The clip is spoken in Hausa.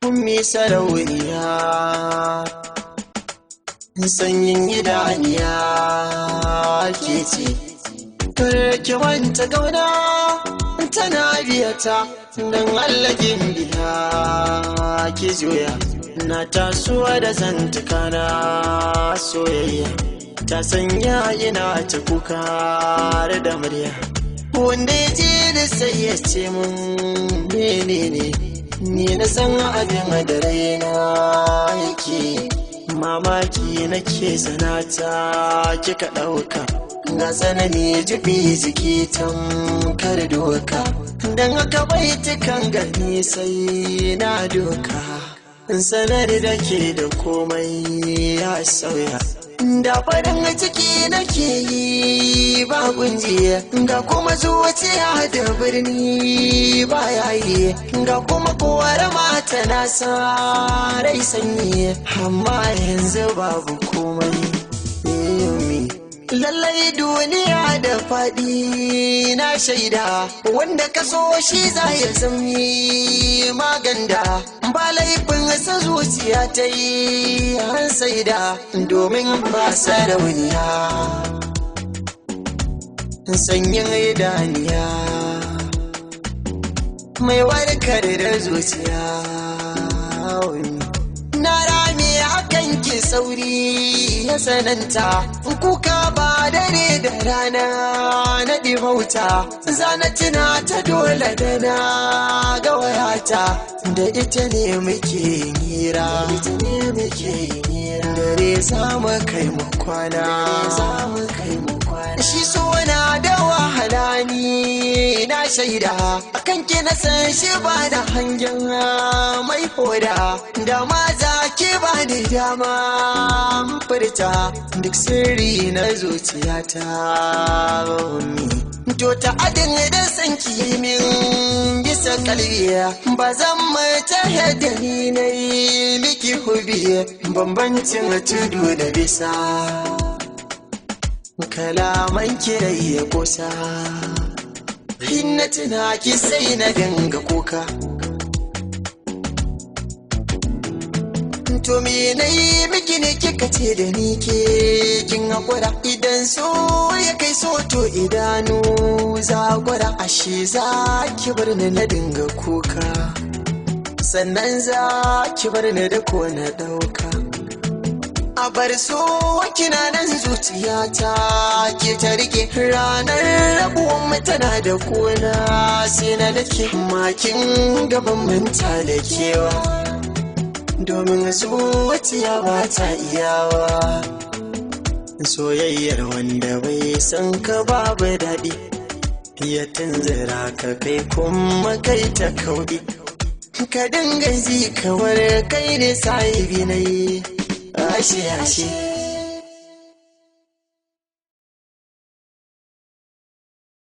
Ummi sarauniya, sanyin idaniya ke ce. Karki wanta gauna tana biyata, don Allah biya ki juya. Na tasowa da zantuka na soyayya ta sanya ina ta kuka da murya. Wanda ya je da sai ya ce mun menene, ni na san abin da raina yake. Mamaki nake sanata kika ɗauka, ga tsanani jibi jiki tamkar doka. Don haka baitukan gani sai na doka, sanar da ke da komai ya sauya. Da farin ciki nake yi ba kunjiya, ga kuma zuciya da birni ba yayi, ga kuma kowar mata na sa rai sanyi, amma yanzu babu komai. Lallai duniya da faɗi na shaida, wanda ka so shi za ya zami maganda. Ba laifin sa zuciya ta yi an saida, domin ba sarauniya, sanyin idaniya, mai warkar da zuciya. Na rame akan ki, sauri ya sananta, kuka ba dare da rana na ɗimauta. Zana tuna ta dole da na ga wayata, da ita ne muke hira, ita ne muke hira. Dare za mu kai mu kwana, shi so na da wahala, ni na shaida. Akan ki na san shi, ba da hangen mai hoda. Da ma za ki ba ni dama furta duk sirri na zuciyata. To ta adin da san ki min bisa kalbiya, ba zan mace da ni na yi miki hubi. Bambancin tudu da bisa, kalaman kirai ya kusa. Na tuna ki sai na dinga kuka. To me na yi miki ne kika ce da ni ke kin hakura? Idan so ya kai so, to idanu zagwara. Ashe za ki bar ni na dinga kuka, sannan za ki bar ni da ko na ɗauka. A bar so kina nan zuciyata ke ta rike. Ranar rabuwan mu tana da kona, sai na dake makin gaban manta da kewa, domin zuciya ba ta iyawa. Soyayyar wanda bai san ka babu daɗi, ya tunzura ka kai kuma kai ta kauɗi. Ka dinga ji kawar kai ne sahibi na yi, ashe ashe.